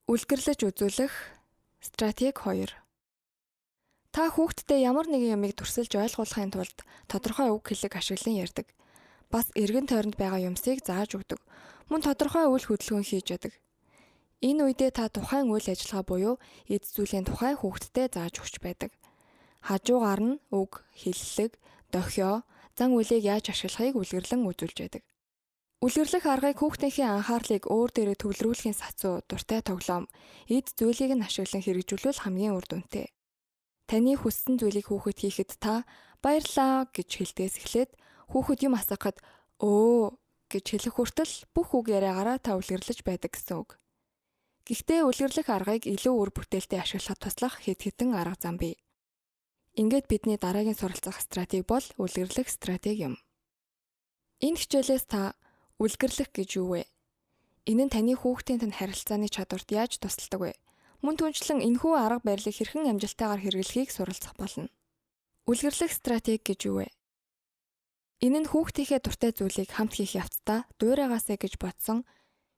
Үлгэрлэж үзүүлэх стратеги 2. Та хүүхдтэй ямар нэгэн юмыг төрсөлж ойлгуулахын тулд тодорхой үг хэллэг ашиглан ярьдаг. Бас эргэн тойронд байгаа юмсыг зааж өгдөг. Мөн тодорхой үйл хөдөлгөөн хийж яадаг. Энэ үедээ та тухайн үйл ажиллагаа буюу эд зүйлийн тухай хүүхдтэй зааж өгч байдаг. Хажуугаар нь үг, хэллэг, дохио, зан үйлийг яаж ашиглахыг үлгэрлэн үзүүлж байдаг. Үлгэрлэх аргыг хүүхдийнхээ анхаарлыг өөр дээрээ төвлөрүүлэхийн сацуу, дуртай тоглоом, эд зүйлийг нь ашиглан хэрэгжүүлвэл хамгийн үр дүнтэй. Таны хүссэн зүйлийг хүүхэд хийхэд та баярлалаа гэж хэлдгээс эхлээд хүүхэд юм асуухад өө гэж хэлэх хүртэл бүх үг яриагаараа та үлгэрлэж байдаг гэсэн үг. Гэхдээ үлгэрлэх аргыг илүү үр бүтээлтэй ашиглахад туслах хэд хэдэн арга зам бий. Ингээд бидний дараагийн суралцах стратеги бол үлгэрлэх стратеги юм. Энэ хичээлээс та үлгэрлэх гэж юу вэ? Энэ нь таны хүүхдийн тань харилцааны чадварт яаж тусалдаг вэ? Мөн түнчлэн энэхүү арга барилыг хэрхэн амжилттайгаар хэрэглэхийг суралцах болно. Үлгэрлэх стратеги гэж юу вэ? Энэ нь хүүхдийнхээ дуртай зүйлийг хамт хийх явцдаа дуурайгаасай гэж бодсон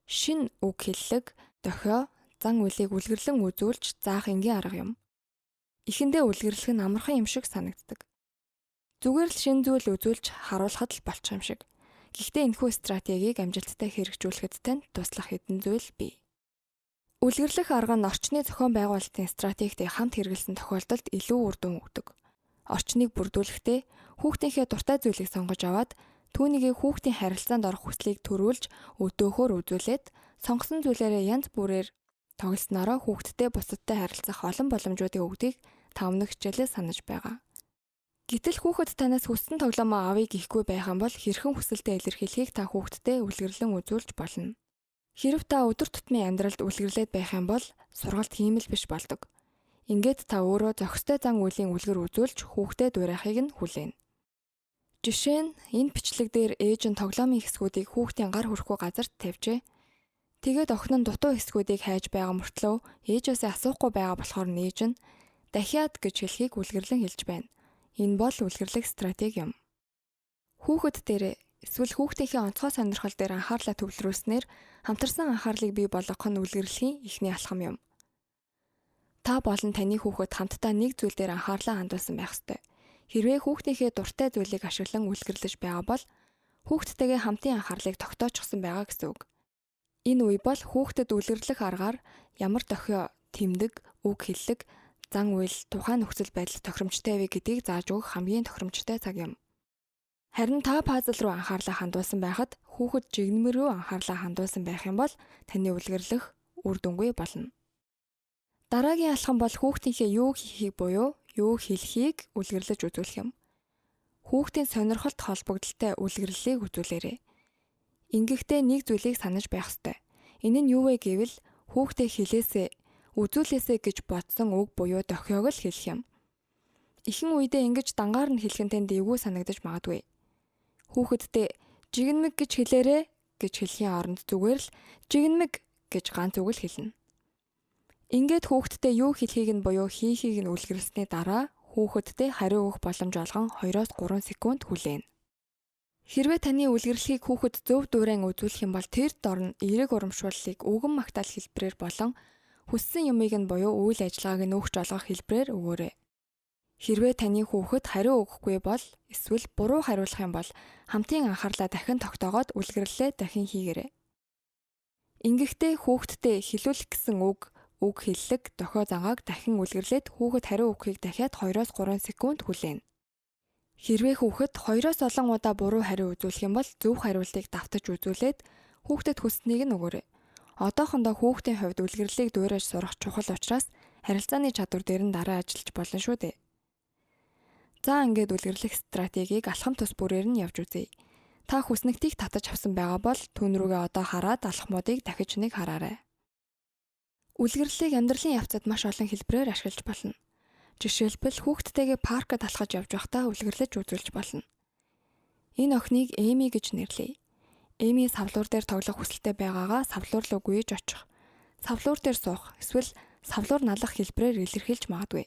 шинэ үг хэллэг, дохио, зан үйлийг үлгэрлэн үзүүлж заах энгийн арга юм. Эхэндээ үлгэрлэх нь амархан юм шиг санагддаг. Зүгээр л шинэ зүйл үзүүлж харуулхад л болчих юм шиг. Гэхдээ энэхүү стратегийг амжилттай хэрэгжүүлэхэд танд туслах хэдэн зүйл бий. Үлгэрлэх арга нь орчны зохион байгуулалтын стратегтэй хамт хэрэглэсэн тохиолдолд илүү үр дүн өгдөг. Орчныг бүрдүүлэхдээ хүүхдийнхээ дуртай зүйлийг сонгож аваад түүнийгээ хүүхдийн харилцаанд орох хүслийг төрүүлж өдөөхөөр үзүүлээд сонгосон зүйлээрээ янз бүрээр тоглосноороо хүүхдтэй бусадтай харилцах олон боломжуудыг өгдгийг та өмнөх хичээлээ санаж байгаа. Гэтэл хүүхэд танаас хүссэн тоглоомоо авъя гэхгүй байх юм бол хэрхэн хүсэлтээ илэрхийлэхийг та хүүхдтэй үлгэрлэн үзүүлж болно. Хэрв та өдөр тутмын амьдралд үлгэрлээд байх юм бол сургалт хиймэл биш болдог. Ингээд та өөрөө зохистой зан үйлийн үлгэр үзүүлж хүүхдэд дуурайхыг нь хүлээнэ. Жишээ нь энэ бичлэг дээр ээж нь тоглоомын хэсгүүдийг хүүхдийн гар хүрэхгүй газарт тавьжээ. Тэгээд охин нь дутуу хэсгүүдийг хайж байгаа мөртлөө ээжээсээ асуухгүй байгаа болохоор нь ээж нь дахиад гэж хэлхийг үлгэрлэн хэлж байна. Энэ бол үлгэрлэх стратеги юм. Хүүхэд дээр эсвэл хүүхдийнхээ онцгой сонирхол дээр анхаарлаа төвлөрүүлснээр хамтарсан анхаарлыг бий болгох нь үлгэрлэхийн эхний алхам юм. Та болон таны хүүхэд хамтдаа нэг зүйл дээр анхаарлаа хандуулсан байх ёстой. Хэрвээ хүүхдийнхээ дуртай зүйлийг ашиглан үлгэрлэж байгаа бол хүүхдтэйгээ хамтын анхаарлыг тогтоочсон байгаа гэсэн үг. Энэ үе бол хүүхдэд үлгэрлэх аргаар ямар дохио, тэмдэг, үг хэллэг, зан үйл тухайн нөхцөл байдал тохиромжтой вэ гэдгийг зааж өгөх хамгийн тохиромжтой цаг юм. Харин та пазл руу анхаарлаа хандуулсан байхад хүүхэд жигнэмэр рүү анхаарлаа хандуулсан байх юм бол таны үлгэрлэх үр дүнгүй болно. Дараагийн алхам бол хүүхдийнхээ юу хийхийг буюу юу хэлхийг үлгэрлэж үзүүлэх юм. Хүүхдийн сонирхолд холбогдлолтой үлгэрлэлийг үзүүлээрэй. Ингэхдээ нэг зүйлийг санаж байх ёстой. Энэ нь юу вэ гэвэл хүүхдээ хэлээсээ үзүүлээсэй гэж бодсон үг буюу дохиог л хэлэх юм. Ихэнх үедээ ингэж дангаар нь хэлэх нь танд эвгүй санагдаж магадгүй. Хүүхэддээ жигнэмэг гэж хэлээрэй гэж хэлэхийн оронд зүгээр л жигнэмэг гэж ганц үг л хэлнэ. Ингээд хүүхэддээ юу хэлхийг нь буюу хийхийг нь үлгэрлэсний дараа хүүхэддээ хариу өгөх боломж олгон 2-3 секунд хүлээнэ. Хэрвээ таны үлгэрлэхийг хүүхэд зөв дуурайн үзүүлэх юм бол тэр дор нь эерэг урамшууллыг үгэн магтаал хэлбэрээр болон хүссэн юмыг нь буюу үйл ажиллагааг нь өгч олгох хэлбэрээр өгөөрэй. Хэрвээ таны хүүхэд хариу өгөхгүй бол эсвэл буруу хариулах юм бол хамтын анхаарлаа дахин тогтоогоод үлгэрлэлээ дахин хийгээрэй. Ингэхдээ хүүхэдтэй хэлүүлэх гэсэн үг, үг хэллэг, дохио зангааг дахин үлгэрлээд хүүхэд хариу өгөхийг дахиад 2-3 секунд хүлээнэ. Хэрвээ хүүхэд 2-оос олон удаа буруу хариу үзүүлэх юм бол зөв хариултыг давтаж үзүүлээд хүүхдэд хүссэнийг нь өгөөрэй. Одоохондоо хүүхдийн хувьд үлгэрлэлийг дуурайж сурах чухал учраас харилцааны чадвар дээр нь дараа ажиллаж болно шүү дээ. За ингээд үлгэрлэх стратегийг алхам тус бүрээр нь явж үзье. Та хүснэгтийг татаж авсан байгаа бол түүн рүүгээ одоо хараад алхмуудыг дахиж нэг хараарай. Үлгэрлэлийг амьдралын явцад маш олон хэлбэрээр ашиглаж болно. Жишээлбэл хүүхдтэйгээ паркад алхаж явж байхдаа үлгэрлэж үзүүлж болно. Энэ охиныг Эми гэж нэрлэе. Эми савлуур дээр тоглох хүсэлтэй байгаагаа савлуур руу гүйж очих, савлуур дээр суух эсвэл савлуур налах хэлбэрээр илэрхийлж магадгүй.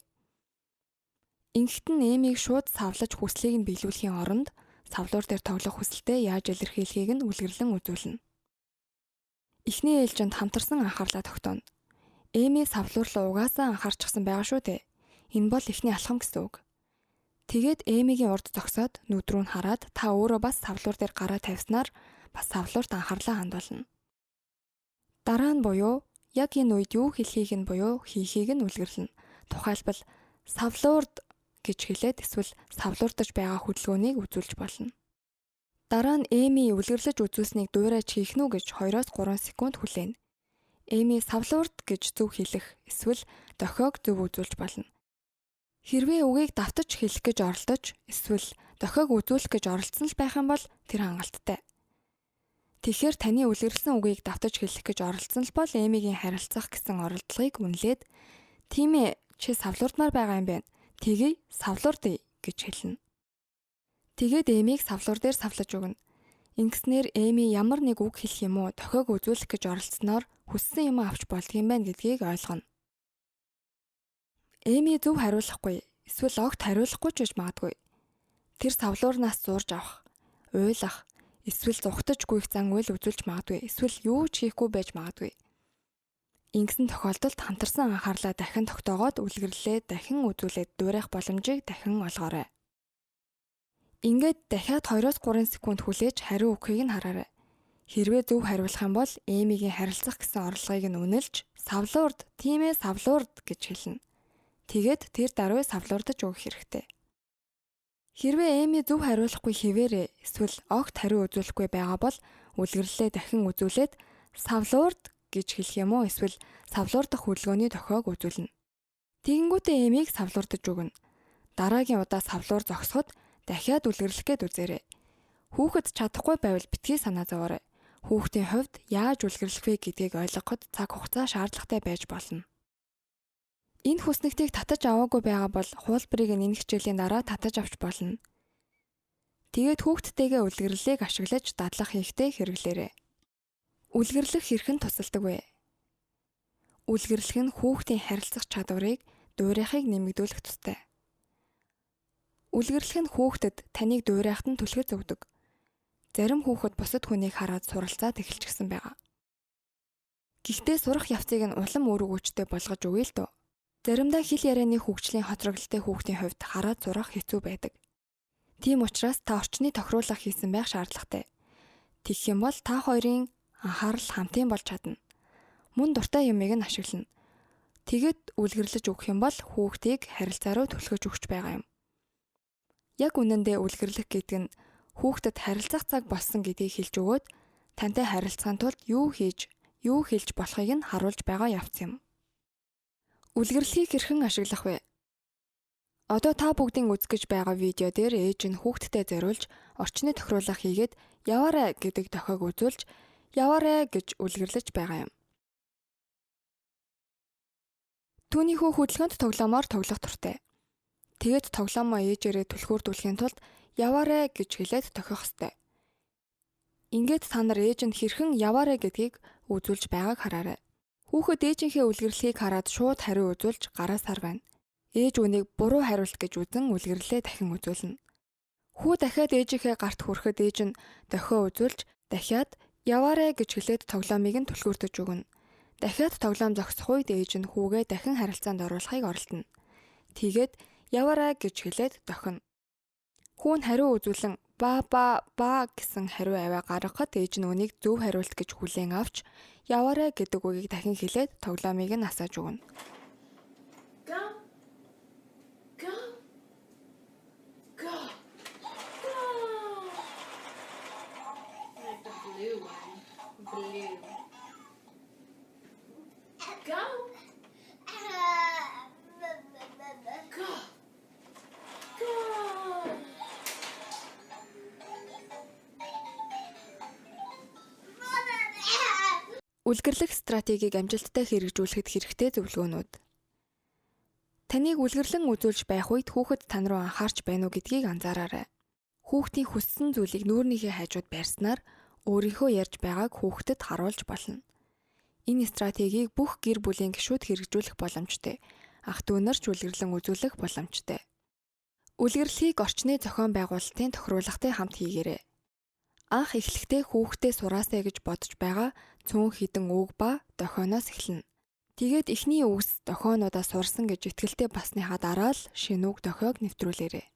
Ингэхэд нь Эмийг шууд савлаж хүслийг нь биелүүлэхийн оронд савлуур дээр тоглох хүсэлтээ яаж илэрхийлэхийг нь үлгэрлэн үзүүлнэ. Эхний ээлжинд хамтарсан анхаарлаа тогтооно. Эми савлуур руу угаасаа анхаарчихсан байгаа шүү дээ. Энэ бол эхний алхам гэсэн үг. Тэгээд Эмигийн урд зогсоод нүд рүү нь хараад та өөрөө бас савлуур дээр гараа тавьснаар бас савлуурт анхаарлаа хандуулна. Дараа нь буюу яг энэ үед юу хэлхийг нь буюу хийхийг нь үлгэрлэнэ. Тухайлбал савлуурд гэж хэлээд эсвэл савлуурдаж байгаа хөдөлгөөнийг үзүүлж болно. Дараа нь Эми үлгэрлэж үзүүлснийг дуурайж хийх нү гэж 2-3 секунд хүлээнэ. Эми савлуурд гэж зөв хэлэх эсвэл дохиог зөв үзүүлж болно. Хэрвээ үгийг давтаж хэлэх гэж оролдож эсвэл дохиог үзүүлэх гэж оролдсон л байх юм бол тэр хангалттай. Тэгэхээр таны үлгэрлсэн үгийг давтаж хэлэх гэж оролдсон л бол Эмигийн харилцах гэсэн оролдлогыг үнэлээд тийм ээ чи савлуурдмаар байгаа юм байна. Тэгье савлуурдъя гэж хэлнэ. Тэгээд Эмийг савлуур дээр савлаж өгнө. Ингэснээр Эми ямар нэг үг хэлэх юм уу дохиог үзүүлэх гэж оролдсноор хүссэн юм авч болдго юм байна гэдгийг ойлгоно. Эми зөв хариулахгүй эсвэл огт хариулахгүй ч гэж магадгүй. Тэр савлуурнаас зурж авах, уйлах, эсвэл зугтаж гүйх зан үйл үзүүлж магадгүй. Эсвэл юу ч хийхгүй байж магадгүй. Ингэсэн тохиолдолд хамтарсан анхаарлаа дахин тогтоогоод үлгэрлээ дахин үзүүлээд дуурайх боломжийг дахин олгоорой. Ингээд дахиад 2-3 секунд хүлээж хариу өгөхийг нь хараарай. Хэрвээ зөв хариулах юм бол Эмигийн харилцах гэсэн орлогыг нь үнэлж савлуурд, тийм ээ савлуурд гэж хэлнэ. Тэгээд тэр даруй савлуурдаж өгөх хэрэгтэй. Хэрвээ Эми зөв хариулахгүй хэвээрээ эсвэл огт хариу үзүүлэхгүй байгаа бол үлгэрлээ дахин үзүүлээд савлуурд гэж хэлэх юм уу эсвэл савлуурдах хөдөлгөөний дохиог үзүүлнэ. Тэгэнгүүтээ Эмийг савлуурдаж өгнө. Дараагийн удаа савлуур зогсоход дахиад үлгэрлэх гээд үзээрэй. Хүүхэд чадахгүй байвал битгий санаа зовоорой. Хүүхдийн хувьд яаж үлгэрлэх вэ гэдгийг ойлгоход цаг хугацаа шаардлагатай байж болно. Энэ хүснэгтийг татаж аваагүй байгаа бол хуулбарыг энэ хичээлийн дараа татаж авч болно. Тэгээд хүүхдтэйгээ үлгэрлэлийг ашиглаж дадлах хийхдээ хэрэглээрэй. Үлгэрлэх хэрхэн тусалдаг вэ? Үлгэрлэх нь хүүхдийн харилцах чадварыг дуурайхыг нэмэгдүүлэх тустай. Үлгэрлэх нь хүүхдэд таныг дуурайхад нь түлхэц өгдөг. Зарим хүүхэд бусад хүнийг хараад суралцаад эхэлчихсэн байгаа. Гэхдээ сурах явцыг нь улам үүрэг хүчтэй болгож өгье л дөө. Заримдаа хэл ярианы хөгжлийн хоцрогдолтой хүүхдийн хувьд хараад сурах хэцүү байдаг. Тийм учраас та орчны тохируулга хийсэн байх шаардлагатай. Тэгэх юм бол та хоёрын анхаарал хамтын болж чадна. Мөн дуртай юмыг нь ашиглана. Тэгэд үлгэрлэж өгөх юм бол хүүхдийг харилцаа руу түлхэж өгч байгаа юм. Яг үнэндээ үлгэрлэх гэдэг нь хүүхдэд харилцах цаг болсон гэдгийг хэлж өгөөд тантай харилцахын тулд юу хийж, юу хэлж болохыг нь харуулж байгаа явц юм. Үлгэрлэхийг хэрхэн ашиглах вэ? Одоо та бүгдийн үзэж байгаа видео дээр ээж нь хүүхдтэй зориулж орчны тохируулга хийгээд яваарай гэдэг дохиог үзүүлж яваарай гэж үлгэрлэж байгаа юм. Түүний хүү хөдөлгөөнт тоглоомоор тоглох дуртай. Тэгээд тоглоомоо ээжээрээ түлхүүрдүүлэхийн тулд яваарай гэж хэлээд тохиох ёстой. Ингээд та нар ээж нь хэрхэн яваарай гэдгийг үзүүлж байгааг хараарай. Хүүхэд ээжийнхээ үлгэрлэхийг хараад шууд хариу үзүүлж гараасаар байна. Ээж үүнийг буруу хариулт гэж үзэн үлгэрлээ дахин үзүүлнэ. Хүү дахиад ээжийнхээ гарт хүрэхэд ээж нь дохио үзүүлж дахиад яваарай гэж хэлээд тоглоомыг нь түлхүүртэж өгнө. Дахиад тоглоом зогсох үед ээж нь хүүгээ дахин харилцаанд оруулахыг оролдоно. Тэгээд яваарай гэж хэлээд дохино. Хүү нь хариу үзүүлэн ба ба ба гэсэн хариу авиа гаргахад ээж нь үүнийг зөв хариулт гэж хүлээн авч яваарай гэдэг үгийг дахин хэлээд тоглоомыг нь асааж өгнө. Go. Go. Go. Go. I like the blue one. Blue. Go. Go. Go. Үлгэрлэх стратегийг амжилттай хэрэгжүүлэхэд хэрэгтэй зөвлөгөөнүүд. Таныг үлгэрлэн үзүүлж байх үед хүүхэд тань руу анхаарч байна уу гэдгийг анзаараарай. Хүүхдийн хүссэн зүйлийг нүүрнийхээ хажууд байрснаар өөрийнхөө ярьж байгааг хүүхдэд харуулж болно. Энэ стратегийг бүх гэр бүлийн гишүүд хэрэгжүүлэх боломжтой. Ах дүү нар ч үлгэрлэн үзүүлэх боломжтой. Үлгэрлэхийг орчны зохион байгуулалтын тохируулгатай хамт хийгээрэй. Анх эхлэхдээ хүүхдээ сураасай гэж бодож байгаа цөөн хэдэн үг ба дохионоос эхэлнэ. Тэгээд эхний үгс дохионуудаа сурсан гэж итгэлтэй болсныхаа дараа л шинэ үг дохиог нэвтрүүлээрэй.